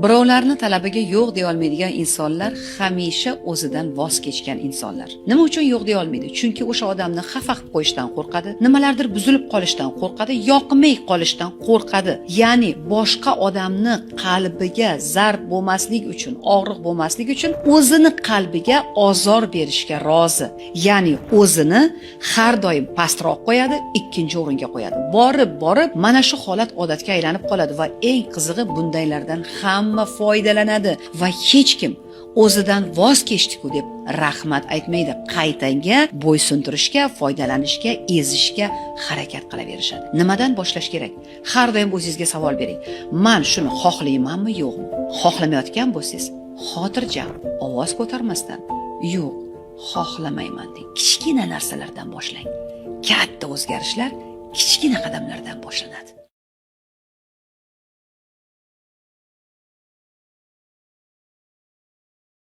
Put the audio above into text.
Birovlarni talabiga yo'q deya olmaydigan insonlar hamisha o'zidan voz kechgan insonlar. Nima uchun yo'q deya olmaydi? Chunki o'sha odamni xafa qilib qo'yishdan qo'rqadi, nimalardir buzilib qolishdan qo'rqadi, yoqmay qolishdan qo'rqadi. Ya'ni boshqa odamni qalbiga zarb bo'lmaslik uchun, og'riq bo'lmaslik uchun o'zini qalbiga ozor berishga rozi. Ya'ni o'zini har doim pastroq qo'yadi, ikkinchi o'ringa qo'yadi. Borib borib mana shu holat odatga aylanib qoladi va eng qizig'i, bundaylardan hamma foydalanadi va hech kim o'zidan voz kechdi-ku deb rahmat aytmaydi. Qaytanga bo'ysuntirishga, foydalanishga, ezishga harakat qilaverishadi. Nimadan boshlash kerak? Har doim o'zingizga savol bering. Man shuni xohlaymanmi, yo'qmi? Xohlamayotgan bo'lsangiz, xotirjam, ovoz ko'tarmasdan, yo'q, xohlamayman deng. Kichkina narsalardan boshlang. Katta o'zgarishlar kichkina qadamlardan boshlanadi.